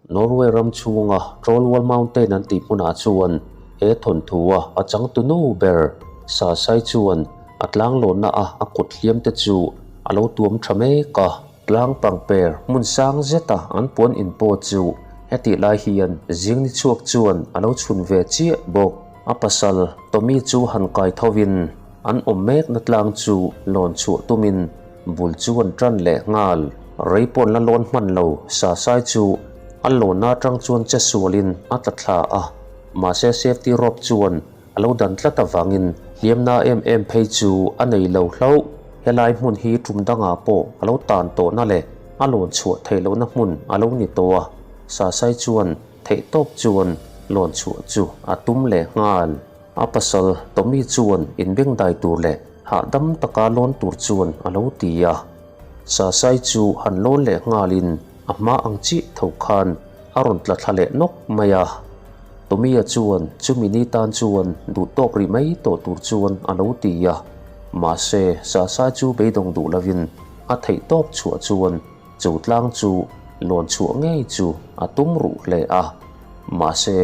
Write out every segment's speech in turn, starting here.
Norway ram chhunga Trollwall Mountain an tih hmunah chuan he thawnthua a changtu nu ber Sasai chuan a tlanglawnna a a kut hliam te chu a lo tuam tha mek a. Tlang pangper hmun sang zeta an puan in pawh chu hetih lai hian zing ni chhuak chuan a lo chhun ve chiah bawk. A pasal Tommy chu han kai thovin an awm mekna tlang chu lawn chhuah tumin bul chu an tan leh nghal. Rei pawn la lawn hman lo Sasai chu a lawnna atang chuan che sualin a tla thla a, mahse safety rope chuan a lo dan tlat avangin hliamna em em phei chu a nei lo hlauh. Helai hmun hi tum dangah pawh a lo tan tawhna leh a lawn chhuah theih lohna hmun a lo ni tawh a, Sasai chuan theihtawp chuan lawn chhuah chu a tum leh nghal. A pasal Tommy chuan inbengdai tur leh hahdam taka lawn tur chuan a lo ti a. Sasai chu han lawn leh nghalin a hma ang chiah tho khan a rawn tla thla leh nawk mai a. Tommy-a chuan chumi ni tan chuan duh tawk rih mai tawh tur chuan a lo ti a. Mahse, Sasai chu beidawng duh lovin a theih tawp chhuah chuan chu tlang chu lawn chhuah ngei chu a tum ruh hle a. Mahse,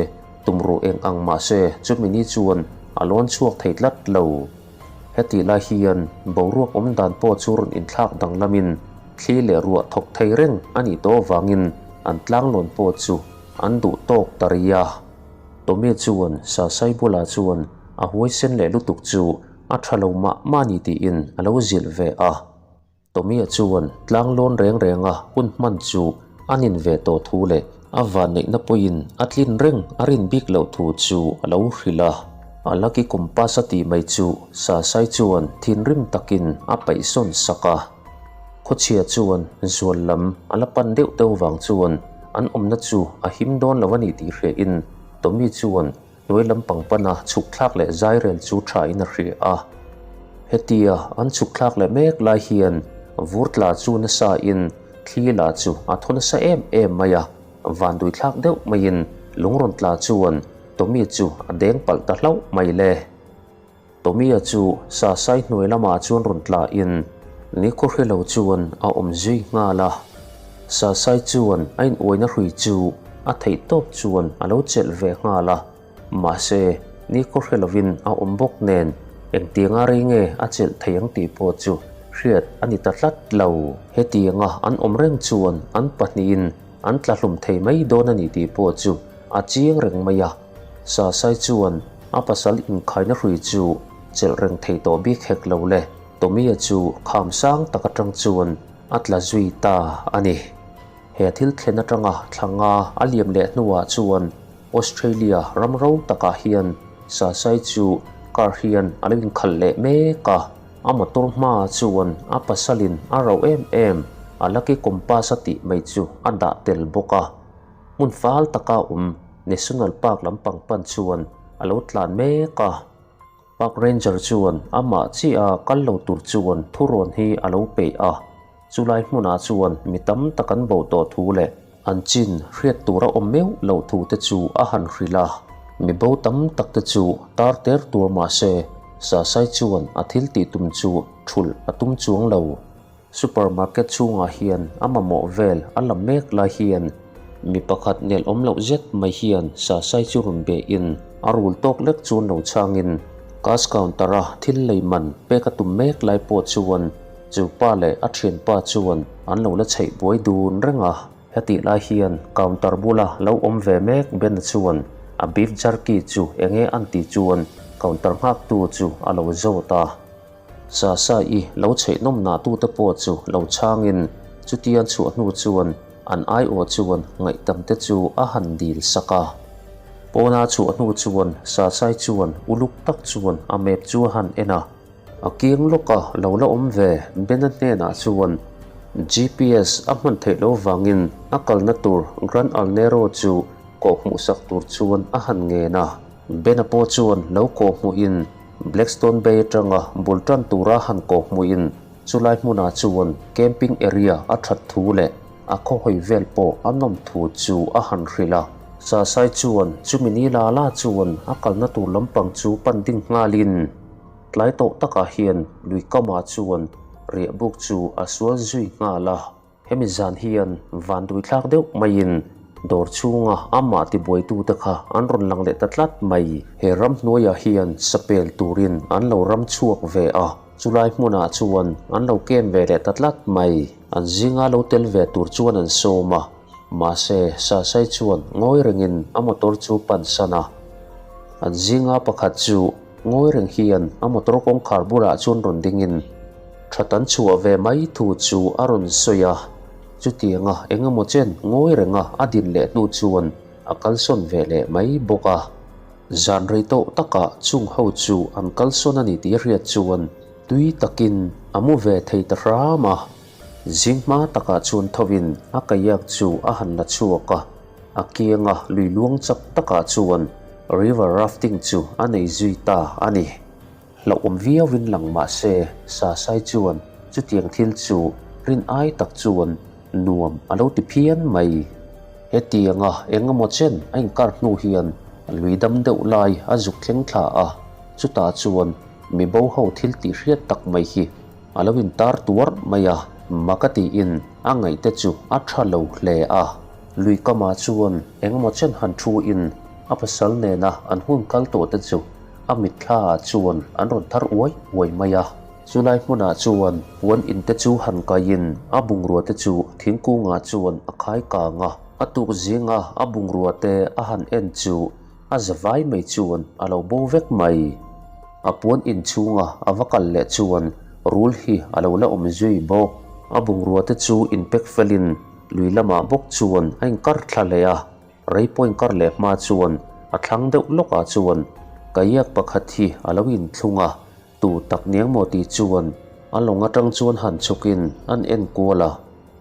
tum ruh eng ang mahse chumi ni chuan a lawn chhuak thei tlat lo. Hetih lai hian boruak awm dan pawh chu rawn inthlak danglamin thli leh ruah thawk thei reng a nih tawh avangin an tlanglawn pawh chu an duh tawk ta rih a. Tommy chuan Sasai bulah chuan a huaisen leh lutuk chu a tha lo mah mah ni tiin a lo zilh ve a. Tommy-a chuan tlanglawn reng renga hun hman chu a nin ve tawh thu leh a vanneihna pawhin a tlin reng a rin bik loh thu chu a lo hrilh a. A lucky compass a tih mai chu Sasai chuan thinrim takin a paihsawn sak a. Khawchhia chuan zual lam a la pan deuh deuh vang chuan an awmna chu a him dawn lo a ni tih hriain Tommy chuan Hnuai lampang pana chhuk thlak leh zairel chu tha in a hria a. Hetia an chhuk thlak leh mek lai hian vur tla chu nasa in thli la chu a thaw nasa em em mai a, vandui thlak deuh maiin lung rawn tla chuan Tommy chu a deng palh ta hlauh mai le. Tommy-a chu Sasai hnuai lamah chuan rawn tla in nikhaw hre lo chuan a awm zui nghal a. Sasai chuan a in uaina hrui chu a theih tawp chuan a lo chelh ve nghal a, mahse nikhaw hre lovin a awm bawk nen engtianga rei nge a chelh thei ang tih pawh chu hriat a ni ta tlat lo. Hetianga an awm reng chuan an pahnihin an tla hlum thei mai dawn a ni tih pawh chu a chiang reng mai a. Sasai chuan a pasal inkhaina hrui chu chelh reng thei tawh bik hek lo le, Tommy-a chu kham sang tak atang chuan a tla zui ta a ni. He thil thlen atanga thla nga a liam leh hnuah chuan Australia ram ro takah hian Sasai chu car hian a lo inkhalh leh mek a, a motor hmaah chuan a pasalin a rauh em em a lucky compass a tih mai chu a dah tel bawk a. Hmun fal taka awm National Park lampang pan chuan a lo tlan mek a. Park Ranger chuan amah chiah a kal lo tur chuan thurawn hi a lo peih a. Chulai hmunah chuan mi tam tak an bo tawh thu leh an chin hriat tur a awm meuh loh thu te chu a han hrilh a. Mi bo tam tak te chu tar ter tur mah se Sasai chuan a thil tih tum chu thulh a tum chuang lo. Supermarket chhungah hian a mamawh vel a la mek lai hian mi pakhat nel awm loh zet mai hian Sasai chu rawn be in a rul tawk lek chuan lo chhangin cash counter a thil lei man pek a tum mek lai pawh chuan chu pa leh a thianpa chuan an lo la chheih buai dun reng a. Hetih lai hian counter bula lo awm ve mek Ben-a chuan a beef jerky chu enge an tih chuan counter nghaktu chu a lo zawt a. Sasa i lo chheih nawm nah tute pawh chu lo chhangin chutian chhuah hnu chuan an aiawh chuan ngaihdam te chu a han dil sak a. Pawna chhuah hnu chuan Sasai chuan uluk tak chuan a map chu a han en a. A kiang lawka lo la awm ve Bena hnenah chuan GPS a hman theih loh vangin a kalna tur Gran Alnero chu kawhhmuhsak tur chuan a han ngen a. Bena pawh chuan lo kawhhmuhin Blackstone Bay atanga bul tan tura han kawhhmuhin chulai hmunah chuan camping area a that thu leh a khawhawi vel pawh a nawm thu chu a han hrilh a. Sasai chuan chumi ni la la chuan a kalna tur lampang chu pan ding nghalin tlai tawh takah hian lui kamah chuan riahbuk chu a sual zui nghal a. Hemi zan hian van duithlak deuh maiin Dawr chhunga amah tibuaitute kha an rawn lang leh ta tlat mai. He ramhnuaiah hian sapel turin an lo ram chhuak ve a, chulai hmunah chuan an lo kem ve leh ta tlat mai. An zinga lo tel ve tur chuan an sawm a, mahse Sasai chuan ngawi rengin a motor chu pansan a. An zinga pakhat chu ngawi reng hian a motor kawngkhar bulah chuan rawn dingin that an chhuah ve mai thu chu a rawn sawi a. Chutianga eng emaw chen ngawi renga a din leh hnu chuan a kalsawn ve leh mai bawk a. Zan rei tawh takah chung ho chu an kalsawn a ni tih hriat chuan tui takin a mu ve thei ta hram a. Zing hma takah chuan thovin a kayak chu a han la chhuak a, a kianga lui luang chak takah chuan river rafting chu a nei zui ta a ni. Hlauhawm viauin lang mah se, Sasai chuan chutiang thil chu rin ai tak chuan nuam a lo ti phian mai. Hetianga eng emaw chen a inkar hnu hian lui dam deuh lai a zuk thleng thla a, chutah chuan mi bo ho thil tih hriat tak mai hi a lo intar tuar mai a, mak a tiin a ngaihte chu a tha lo hle a. Lui kamah chuan eng emaw chen han thu in a pasal nena an hun kal tawh te chu a mitthla ah chuan an rawn thar uai uai mai a. Chulai hmunah chuan puan in te chu han kaiin a bungrua te chu thingkungah chuan a khai kang a, a tuk zinga a bungrua te a han en chu a za vai mai chuan a lo bo vek mai. A puan in chhunga a va kal leh chuan rul hi a lo la awm zui bawk. A bungrua te chu inpek felin lui lamah bawk chuan a inkar thla leh a. Rei pawhin kar leh hma chuan a thlang deuh lawkah chuan kayak pakhat hi a lo inthlung a, tu tak niang maw tih chuan a lawng atang chuan han chhukin an en kual a,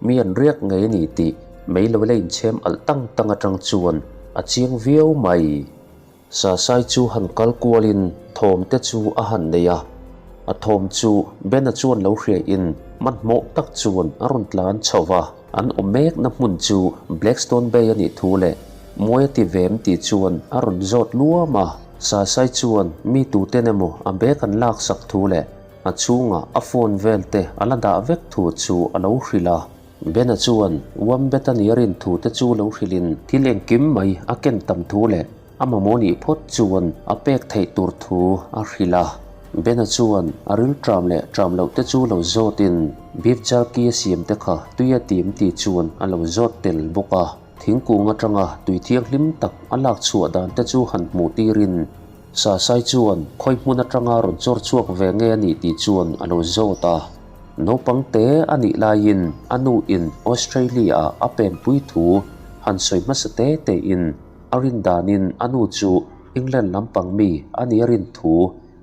mi an riak ngei a ni tih mei lo la inchhem alh tang tang atang chuan a chiang viau mai. Sasai chu han kal kualin thawm te chu a han nei a, a thawm chu Bena chuan lo hriain hmanhmawh tak chuan a rawn tlan chho va. An awm mekna hmun chu Blackstone Bay a nih thu leh Muai a ti vem tih chuan a rawn zawt luam a. Sasai chuan mi tuten emaw a bag an laksak thu leh a chhungah a phone vel te a la dah vek thu chu a lo hrilh a. Bena chuan Wombat a nia rin thu te chu lo hrilhin thil engkim mai a ken tam thu leh a mamawh nih phawt chuan a pek theih tur thu a hrilh a. Bena chuan a ril tram leh tram loh te chu lo zawtin beef jerky a siam te kha tui a tim tih chuan a lo zawt tel bawk a. Thingkung atanga tui thianghlim tak a lak chhuah dan te chu han hmuh tirin Sasai chuan khawi hmun atanga rawn chawr chhuak ve nge a nih tih chuan a lo zawt a. Naupang te a nih laiin a nu in Australia ah a penpui thu han sawi hmasa te te in a rin danin a nu chu England lampang mi a nih a rin thu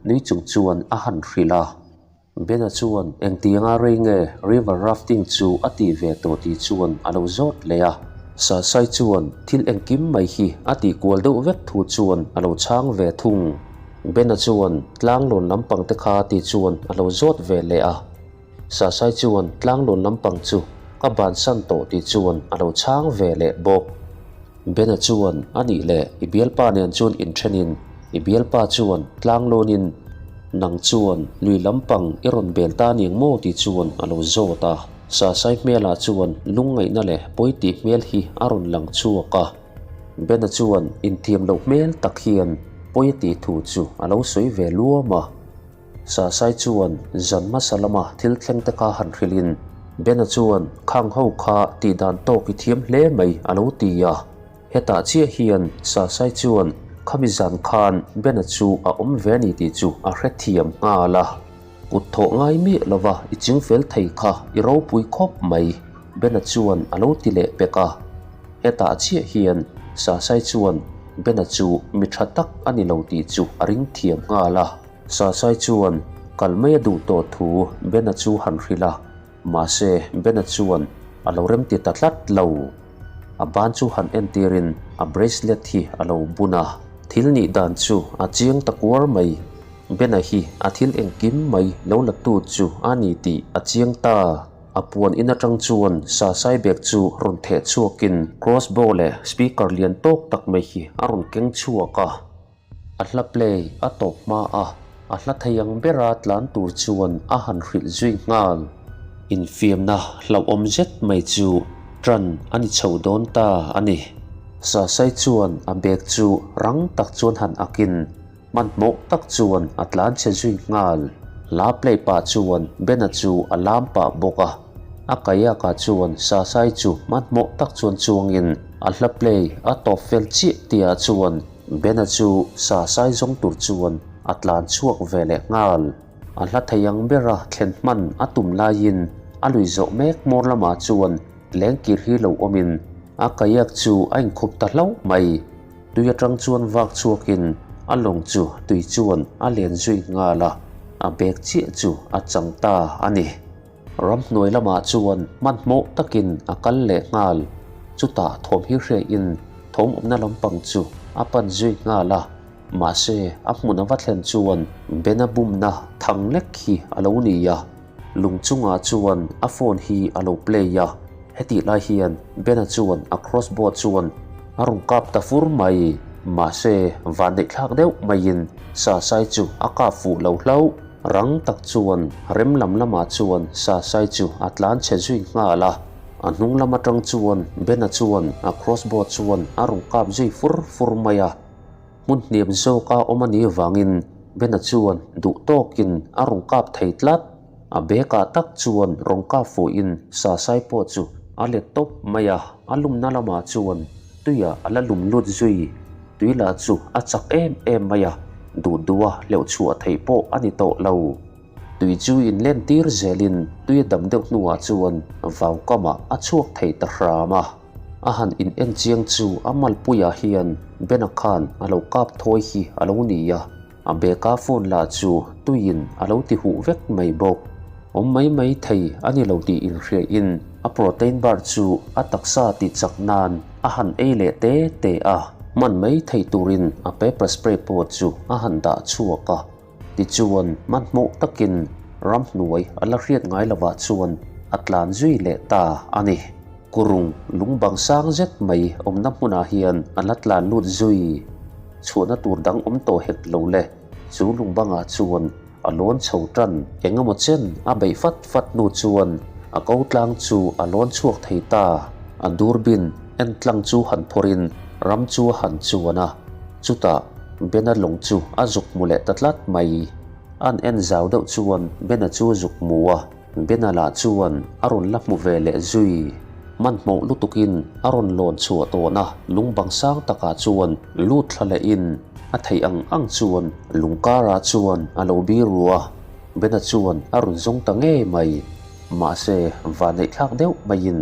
nui chung chuan a han hrilh a. Bena chuan engtianga rei nge river rafting chu a tih ve tawh tih chuan a lo zawt leh a. Sasai chuan thil engkim mai hi a tih kual deuh vek thu chuan a lo chhang ve thung. Bena chuan tlanglawn lampang te kha tih chuan a lo zawt ve leh a. Sasai chuan tlanglawn lampang chu ka bansan tawh tih chuan a lo chhang ve leh bawk. Bena chuan a nih leh i bialpa nen chuan inthenin i bialpa chuan tlanglawnin nang chuan lui lampang i rawn bel ta niang maw tih chuan a lo zawt a. Sasai hmelah chuan lungngaihna leh pawi tih hmel hi a rawn lang chhuak a. Bena chuan inthiam loh hmel tak hian pawi a tih thu chu a lo sawi ve luam a. Sasai chuan zan hmasa lama thil thleng te kha han hrilhin Bena chuan khang ho kha tih dan tawk i thiam hle mai a lo ti a. Hetah chiah hian Sasai chuan khami zan khan Bena chu a awm ve a ni tih chu a hrethiam nghal a. Kut thawh ngai miah lova i chingfel thei kha i ropui khawp mai Bena chuan a lo ti leh pek a. Hetah chiah hian Sasai chuan Bena chu mi tha tak a ni lo tih chu a ring thiam nghal a. Sasai chuan kal mai a duh tawh thu Bena chu han hrilh a, mahse Bena chuan a lo remti ta tlat lo. A ban chu han entirin a bracelet hi a lo bun a, thil nih dan chu a chiang ta kuar mai. Bena hi a thil engkim mai lo la tu chu a ni tih a chiang ta. A puan in atang chuan Sasai bag chu rawn theh chhuakin crossbow leh speaker lian tawk tak mai hi a rawn keng chhuak a. A hla play a tawp hma a, a hla thei ang bera tlan tur chuan a han hrilh zui nghal. Infiamna hlauhawm zet mai chu tan a ni chho dawn ta a ni. Sasai chuan a bag chu rang tak chuan han akin hmanhmawh tak chuan a tlan chhe zui nghal. Hla play pah chuan Bena chu a lam pah bawk a. A kayak ah chuan Sasai chu hmanhmawh tak chuan chuangin a hla play a tawp fel chiah tihah chuan Bena chu Sasai zawng tur chuan a tlan chhuak ve leh nghal. A hla thei ang bera thlen hman a tum laiin a lui zawh mek hmawr lamah chuan lengkir hi lo awmin a kayak chu a inkhup ta hlauh mai. Tui atang chuan vak chhuakin a lawng chu tui chuan a len zui nghal a, a bag chiah chu a chang ta a ni. Ramhnuai lamah chuan hmanhmawh takin a kal leh nghal. Chutah thawm hi hriain thawm awmna lampang chu a pan zui nghal a. Mahse, a hmun a va thlen chuan Bena bumna thang lek hi a lo ni a. Lung chungah chuan a phone hi a lo play a. Hetih lai hian Bena chuan a crossbow chuan a rawn kap ta fur mai. Mahse, vanneihthlak deuh maiin Sasai chu a kap fuh lo hlauh. Rang tak chuan rem lam lamah chuan Sasai chu a tlan chhe zui nghal a, a hnung lam atang chuan Bena chuan a crossbow chuan a rawn kap zui fur fur mai a. Hmun hniam zawka awm a nih vangin Bena chuan duh tawkin a rawn kap thei tlat. A bag ah tak chuan rawn kap fuhin Sasai pawh chu a let tawp mai a, a lumna lamah chuan tuiah a la lum lut zui. Tui lah chu a chak em em mai a, duh duha hleuh chhuah theih pawh a ni tawh lo. Tui chu in len tir zelin tui a dam deuh hnuah chuan vau kamah a chhuak thei ta hram a. A han in en chiang chu a malpuiah hian Bena khan a lo kap thawi hi a lo ni a. A beka phone lah chu tuiin a lo ti huh vek mai bawk. Awm mai mai thei a ni lo tih inhriain a protein bar chu a taksa tih chak nan a han ei leh te te a. Hman mai thei turin a pepper spray pawh chu a han dah chhuak a. Tichuan hmanhmawh takin ramhnuai a la hriat ngai lovah chuan a tlan zui leh ta a ni. Kurung lungbang sang zet mai awmna hmunah hian a la tlan lut zui. Chhuahna tur dang awm tawh hek lo le, chu lungbangah chuan a lawn chho tan. Eng emaw chen a beih fat fat hnu chuan a ko tlang chu a lawn chhuak thei ta. A durbin en tlang chu han phawrhin ram chu a han chuan a, chutah Bena lawng chu a zuk hmu leh ta tlat mai. An en zau deuh chuan Bena chu zuk hmu a. Bena lah chuan a rawn la hmu ve leh zui. Hmanhmawh lutukin a rawn lawn chhuah tawhna lungbang sang takah chuan lut thla lehin a theih ang ang chuan lung karah chuan a lo bir ru a. Bena chuan a rawn zawng ta ngei mai. Mahse, vanneihthlak deuh maiin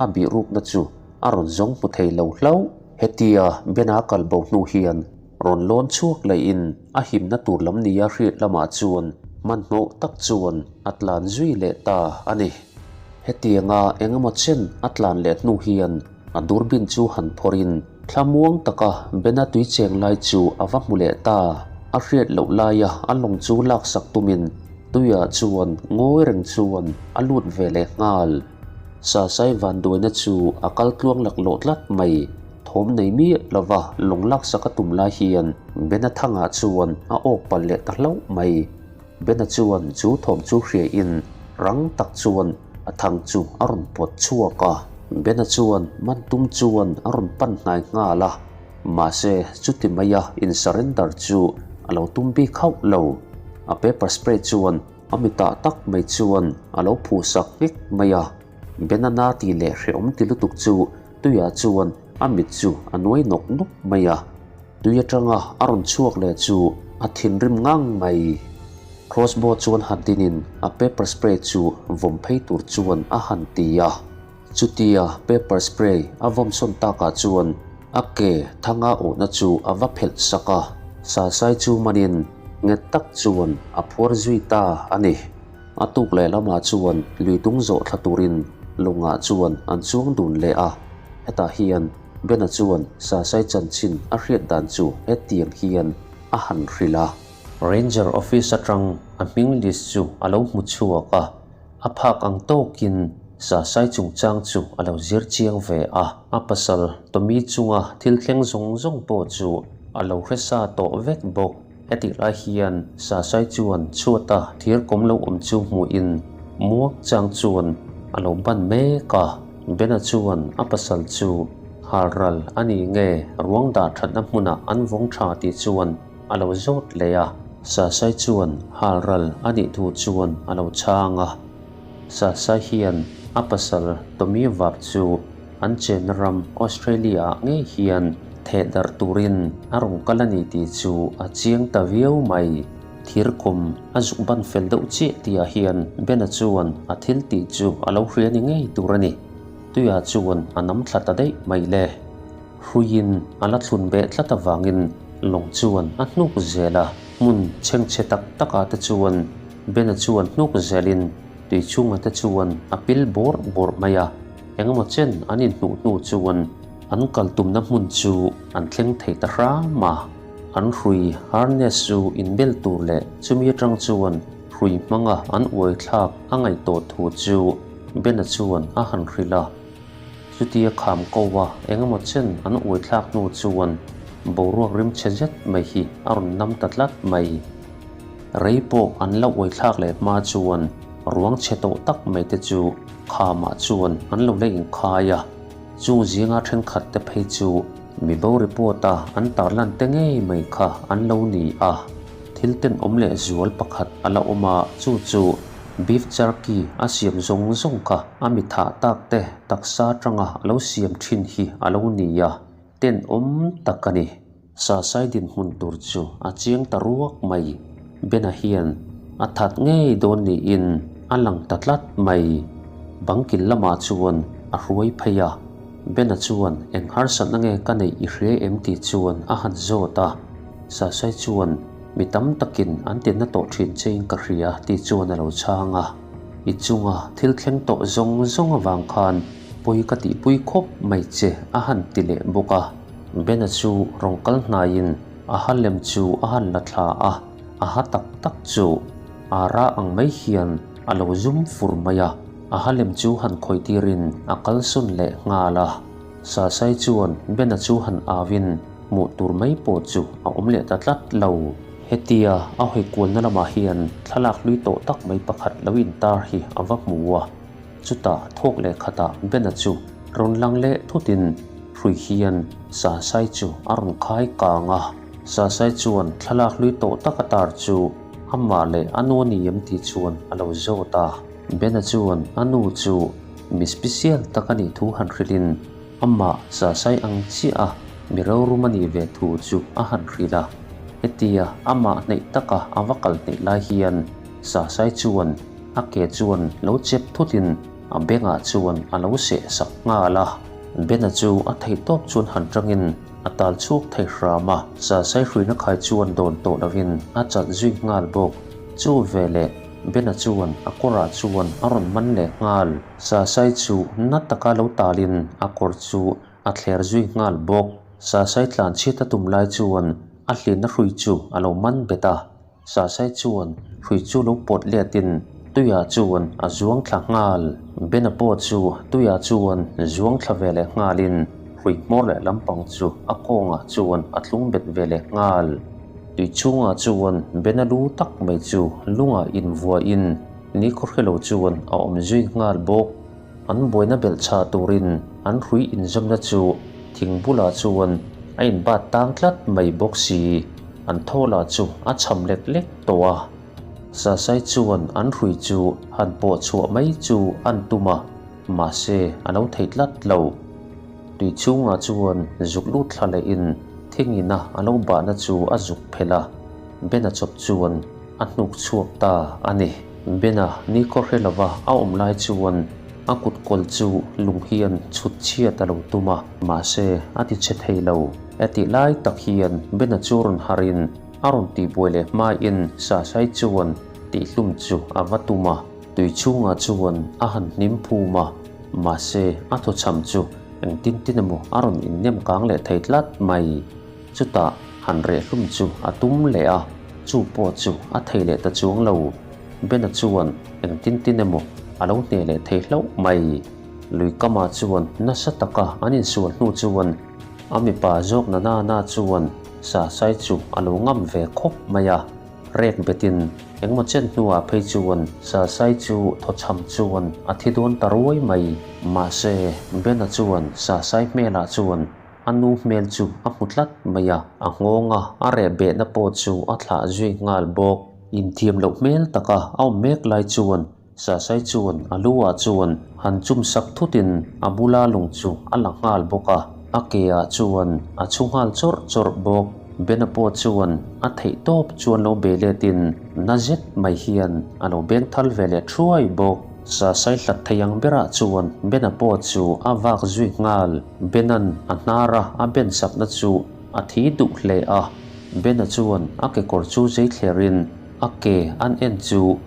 a bihrukna chu a rawn zawng hmu thei lo hlauh. Hetia Bena kal bo hnu hian Rawn lawn chhuak leihin a himna tur lam nia hriat lamah chuan hmanhmawh tak chuan a tlan zui leh ta a ni. Hetianga eng emaw chen a tlan leh hnu hian a durbin chu han phawrhin thlamuang taka Bena tui cheng lai chu a va hmu leh ta. A hriat loh laia a lawng chu laksak tumin tuiah chuan ngawi reng chuan a lut ve leh nghal. Sasai vanduaina chu a kal tluang laklawh tlat mai. Thawm nei miah lova lawng laksak a tum lai hian Bena thangah chuan a awk palh leh ta hlauh mai. Bena chuan chu thawm chu hriain rang tak chuan a thang chu a rawn pawt chhuak a. Bena chuan man tum chuan a rawn pan hnai nghal a, mahse chuti maia in surrender chu a lo tum bik hauh lo. A pepper spray chuan a mitah tak mai chuan a lo phuhsak nghek mai a. Bena na tih leh hrehawm ti lutuk chu Tuiah chuan a mit chu a nuai nawk nawk mai a, tui atanga a rawn chhuak leh chu a thinrim ngang mai. Crossbow chuan han dinin a pepper spray chu vawm phei tur chuan a han ti a. Chutia pepper spray a vawm sawn takah chuan a ke thanga awhna chu a va phelh sak a, Sasai chu manin nghet tak chuan a phuar zui ta a ni. A tuk leh lamah chuan lui tung zawh thla turin lungah chuan an chuang dun leh a. Hetah hian Bena chuan Sasai chanchin a hriat dan chu hetiang hian a han hrilh a. Ranger office atang a hming list chu a lo hmu chhuak a, a phak ang tawkin Sasai chungchang chu a lo zir chiang ve a. A pasal Tommy chunga thil thleng zawng zawng pawh chu a lo hre sa tawh vek bawk. Hetih lai hian Sasai chuan chhuata thir kawm lo awm chu hmuhin muak chang chuan a lo ban mek a. Bena chuan a pasal chu Halral a ni nge ruang dah thatna hmunah an vawng tha tih chuan a lo zawt leh a. Sasai chuan halral a nih thu chuan a lo chhang a. Sasai hian a pasal Tommy Vap chu an chenna ram Australia-ah ngei hian theh darh turin a rawn kal a ni tih chu a chiang ta viau mai. Thir kawm a zuk ban fel deuh chiah tihah hian Bena chuan a thil tih chu a lo hria ni ngei tur a ni. Tuiah chuan a nam thla ta daih mai le. Hruiin a la thlun beh tlat avangin lawng chuan a hnuk zel a, hmun chhengchhe tak takah te chuan Bena chuan hnuk zelin tui chhungah te chuan a pil bawrh bawrh mai a, engemaw chen an inhnuh hnu chuan an kal tumna hmun chu an thleng thei ta hram a. An hrui harness chu inbel tur leh chumi atang chuan hrui hmanga an uai thlak a ngaih tawh thu chu Bena chuan a han hrilh a. Chutia kham ko a engemaw chen an uai thlak hnu chuan boruak rimchhe zet mai hi a rawn nam ta tlat mai. Rei pawh an la uai thlak leh hma chuan ruang chhe tawh tak mai te chu khamah chuan an lo la inkhai a. Chung zinga thenkhat te phei chu mibo report a an tarlan te ngei mai kha an lo ni a. Thil tenawm leh zual pakhat a la awm a, chu chu beef jerky a siam zawng zawng kha a mi thah tak te taksa atanga a lo siam thin hi a lo ni a, tenawm tak a ni. Sasai dinhmun tur chu a chiang ta ruak mai. Bena hian a that ngei dawn niin a lang ta tlat mai. Bangkil lamah chuan a hruai phei a, Bena chuan eng harsatna nge ka neih i hria em tih chuan a han zawt a. Sasai chuan mi tam takin an tinna tawh thin chein ka hria tih chuan a lo chhang a. I chunga thil thleng tawh zawng zawng avang khan pawi ka tihpui khawp mai che a han ti leh bawk a. Bena chu rawn kal hnaiin a ha lem chu a han la thla a, a ha tak tak chu ara ang mai hian a lo zum fur mai a, a ha lem chu han khawih tirin a kalsawn leh nghal a. Sasai chuan Bena chu han auin hmuh tur mai pawh chu a awm leh ta tlat lo. Hetia a hawi kualna lamah hian thlalak hlui tawh tak mai pakhat lo intar hi a va hmu a. Chutah thawk leh khatah Bena chu rawn lang leh thutin hrui hian Sasai chu a rawn khai kang a. Sasai chuan thlalak hlui tawh tak a tar chu amah leh a nu a ni em tih chuan a lo zawt a. Bena chuan a nu chu mi special tak a nih thu han hrilhin amah Sasai ang chiah a mi rorum a nih ve thu chu a han hrilh a. Hetia amah hnaih taka a va kal hnaih lai hian Sasai chuan a ke chuan lo chep thutin a bengah chuan a lo seh sak nghal a. Bena chu a theih tawp chuan han tangin a tal chhuak thei hram a, Sasai hruina khai chuan dawn tawh lovin a chalh zui nghal bawk. Chu veleh Bena chuan a kawrah chuan a rawn man leh nghal. Sasai chu na taka lo talin a kawr chu a thler zui nghal bawk. Sasai tlan chhiat a tum lai chuan a hlinna hrui chu a lo man bet a. Sasai chuan hrui chu lo pawt letin tuiah chuan a zuang thla nghal. Bena pawh chu tuiah chuan zuang thla ve leh nghalin hrui hmawr leh lampang chu a kawngah chuan a tlung bet ve leh nghal. Tui chhungah chuan Bena lu tak mai chu lungah invuahin ni khawhrelo chuan a awm zui nghal bawk. An buaina belh chhah turin an hrui inzawmna chu thing bulah chuan a inbat tang tlat mai bawk si. An thaw lah chu a cham lek lek tawh a. Sasai chuan an hrui chu han pawh chhuah mai chu an tum a, mahse a lo thei tlat lo. Tui chhungah chuan zuk lut thla lehin thingina a lo bahna chu a zuk phelh a, Bena chawp chuan a hnuk chhuak ta a ni. Bena ni kawr hre lova a awm lai chuan a kut kawl chu lung hian chhut chhiat a lo tum a, mahse a ti che thei lo. Hetih lai tak hian Bena chu rawn harin a rawn tihbuai leh hmain Sasai chuan tihhlum chu a va tum a, tui chhungah chuan a han hnim phum a, mahse a thawchham chu engtin tin emaw a rawn innem kang leh thei tlat mai. Chutah han rehhlum chu a tum leh a, chu pawh chu a thei leh ta chuang lo. Bena chuan engtin tin emaw a lo hneh leh thei hlauh mai. Lui kamah chuan nasa taka an insual hnu chuan a mipa zawk na na na chuan Sasai chu a lo ngam ve khawp mai a. rek betin engmaw chen hnuah phei chuan Sasai chu thawchham chuan a thi dawn ta ruai mai. Mahse, Bena chuan Sasai hmelah chuan a nu hmel chu a hmu tlat mai a, a nghawnga a reh behna pawh chu a thlah zui nghal bawk. Inthiam loh hmel taka a awm mek lai chuan Sasai chuan a lu ah chuan han chum sak thutin a bula lung chu a la nghal bawk a, a ke ah chuan a chhu nghal chawrh chawrh bawk. Bena pawh chuan a theih tawp chuan lo be letin na zet mai hian a lo beng thal ve leh thuai bawk. Sasai hlat thei ang berah chuan Bena pawh chu a vak zui nghal. Bena'n a hnar a a ben sakna chu a thi duh hle a, Bena chuan a kekawr chu zei thlerin a ke an en chu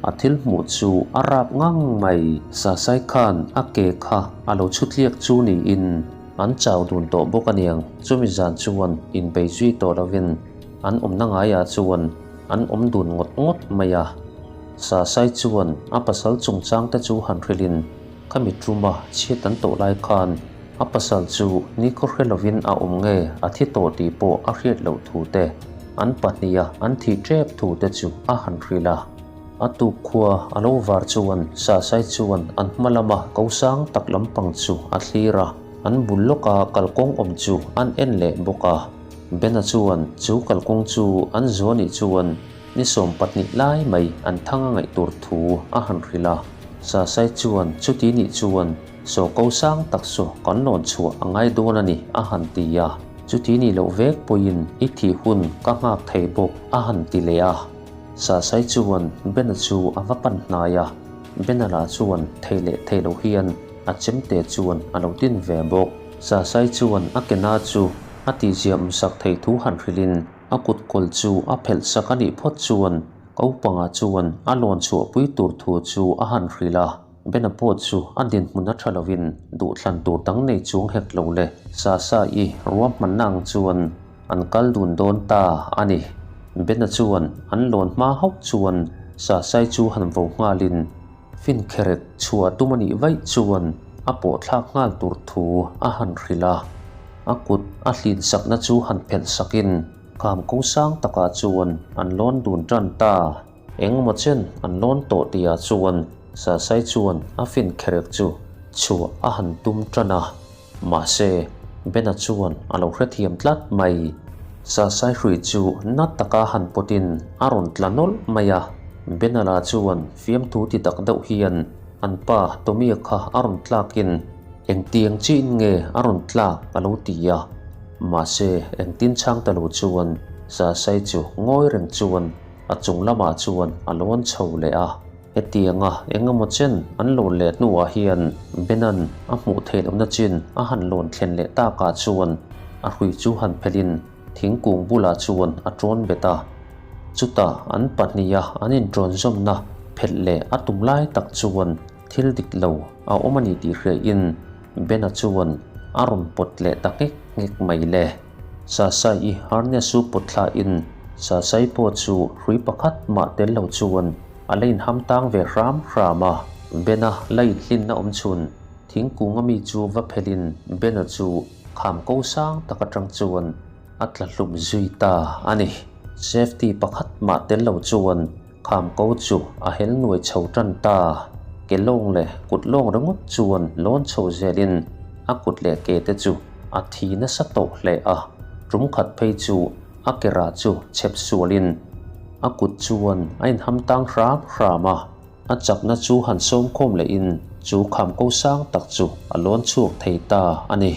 A thil hmuh chu a rap ngang mai. Sasai khan a ke kha a lo chhutliak chu niin an chau dun tawh bawk aniang. Chumi zan chuan inbei zui tawh lovin an awmna ngaiah chuan an awm dun ngawt ngawt mai a. Sasai chuan a pasal chungchang te chu han hrilhin khami tuma chhiat an tawh lai khan a pasal chu nikhaw hre lovin a awm nge a thi tawh tih pawh a hriat loh thu te an pahniha an thih tep thu te chu a han hrilh a. A tuk khua a lo var chuan Sasai chuan an hma lama ko sang tak lampang chu a thlir a, an bul lawka kalkawng awm chu an en leh bawk a. Bena chuan chu kalkawng chu an zuah nih chuan ni 20 lai mai an thang a ngaih tur thu a han hrilh a. Sasai chuan chuti nih chuan saw ko sang tak saw kan lawn chhuah a ngai dawn a ni a han ti a. Chuti nih loh vek pawhin i thih hun ka nghak thei bawk a han ti leh a. Sasai chuan Bena chu a va pan hnai a, Bena lah chuan thei leh thei lo hian a chemte chuan a lo tin ve bawk. Sasai chuan a kena chu a tihziam sak thei thu han hrilhin a kut kawl chu a phelh sak a nih phawt chuan Kopanga chuan a lawn chhuahpui tur thu chu a han hrilh a. Bena pawh chu a dinhmun a tha lovin duhthlan tur dang nei chuang hek lo le. Sasai ruahmanna ang chuan An kal dun dawn ta a ni. Bena chuan an lawn hma hauh chuan Sasai chu han vo nghalin Finkherek chhuah tum a nih vaih chuan a pawh thlak nghal tur thu a han hrilh a. A kut a hlin sakna chu han phelh sakin kham ko sang takah chuan an lawn dun tan ta. Engemaw chen an lawn tawh tihah chuan Sasai chuan a Finkherek chu chhuah a han tum tan a. Mahse, Bena chuan a lo hrethiam tlat mai. Sasai hrui chu na taka han pawtin a rawn tla nawlh mai a. Bena lah chuan fiamthu ti tak deuh hian an pa Tommy-a kha a rawn tlakin engtiang chiin nge a rawn tlak a lo ti a. Mahse, engtin chhang ta lo chuan Sasai chu ngawi reng chuan a chung lamah chuan a lawn chho leh a. Hetianga eng emaw chen an lawn leh hnuah hian Benan a hmuh theih lohna chin a han lawn thlen leh takah chuan a hrui chu han phelhin thingkung bulah chuan a tawn bet a. Chutah an pahniha an intawn zawmna phelh leh a tum lai tak chuan thil dik lo a awm a ni tih hriain Bena chuan a rawn pawt leh ta nghek nghek mai le. Sasai harness chu pawt thlain Sasai pawh chu hrui pakhat mah tel lo chuan a la inham tang ve hram hram a. Bena la inhlinna awm chhun thingkung ami chu va phelhin Bena chu kham ko sang tak atang chuan a tla hlum zui ta a ni. Safety pakhat mah tel lo chuan kham ko chu a hel nuai chho tan ta. Ke lawng leh kut lawng ringawt chuan lawn chho zelin a kut leh ke te chu a thi nasa tawh hle a. Tum khat phei chu a ke rah chu chhep sualin a kut chuan a inham tang hram hram a, a chakna chu han sawm khawm lehin chu kham ko sang tak chu a lawn chhuak thei ta a ni.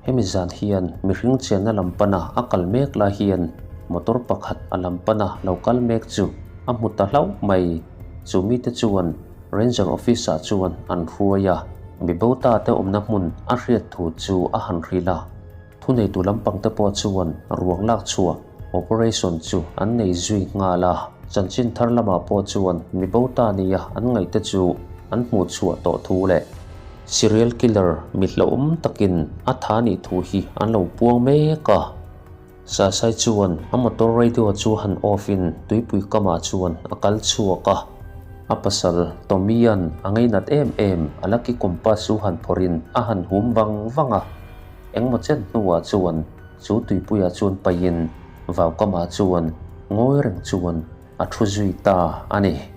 Hemi zan hian mihring chenna lam pana a kal mek lai hian motor pakhat a lam pana lo kal mek chu a hmu ta hlauh mai. Chu mite chuan Ranger Office ah chuan an hruai a, mi bo ta te awmna hmun a hriat thu chu a han hrilh a. Thuneitu lampang te pawh chuan ruang lak chhuah operation chu an nei zui nghal a. Chanchin thar lamah pawh chuan mi bo ta nia an ngaihte chu an hmuh chhuah tawh thu leh serial killer mi hlauhawm takin a tha nih thu hi an lo puang mek a. Sasai chuan a motor radio chu han off in tuipui kamah chuan a kal chhuak a. A pasal Tommy-a'n a ngeinat em em a lucky compass chu han phawrhin a han hum vang vang a. Engmaw chen hnuah chuan chu tuipuiah chuan paihin vau kamah chuan ngawi reng chuan. a thu zui ta a ni.